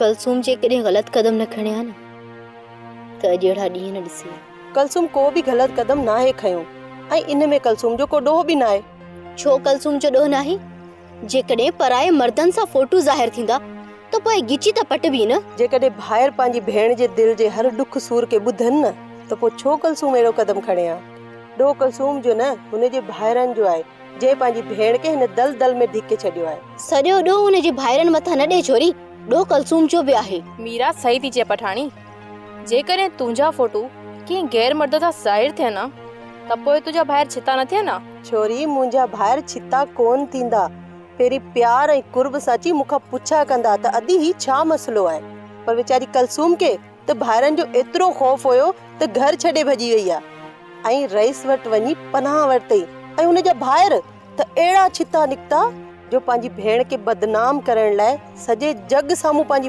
ڪلثوم جيڪڏهن غلط قدم نه کڻي ها نه ته اڄ اهڙا ڏينهن نه ڏسي ها. ڪلثوم ڪو به غلط قدم ناهي کنيو ۽ ان ۾ ڪلثوم جو ڪو ڏوهه به ناهي. ڇو ڪلثوم جو ڏوهه ناهي؟ جيڪڏهن پرائي مردن سان فوٽو ظاهر ٿيندا ته پوء ڳچي ته پٽبي نه. جيڪڏهن ڀائر پنهنجي ڀيڻ جي دل جي هر ڏک سور کي ٻڌن نه ته پوء ڇو ڪلثوم اهڙو قدم کڻي ها؟ ڏوهه ڪلثوم جو نه هن جي ڀائرن جو آهي جنهن پنهنجي ڀيڻ کي هن دل دل ۾ ڌڪي ڇڏيو آهي. سڄو ڏوهه هن جي ڀائرن مٿان نه ڏي ڇوري، ڏوهه ڪلثوم جو به آهي. ميرا صحيح ٿي چئي پٺاڻي، جيڪڏهن تنهنجا فوٽو ڪنهن غير مرد سان ظاهر ٿين ها ته پوء تنهنجا ڀائر ڇتا نه ٿين ها؟ ڇوري منهنجا ڀائر ڇتا ڪونه ٿيندا، پهرين پيار ۽ قرب سان اچي مون کان پڇا ڪندا ته ادي هي ڇا مسئلو آهي؟ پر ويچاري ڪلثوم کي ته ڀائرن جو ايترو خوف هيو ته گهر ڇڏي ڀڄي وئي آ ۽ رئيس وٽ وڃي پناهه ورتئي ۽ هن جا ڀائر ته اهڙا ڇتا نڪتا جو پنهنجي ڀيڻ کي بدنام ڪرڻ لاء سڄي جڳ سامهون پنهنجي.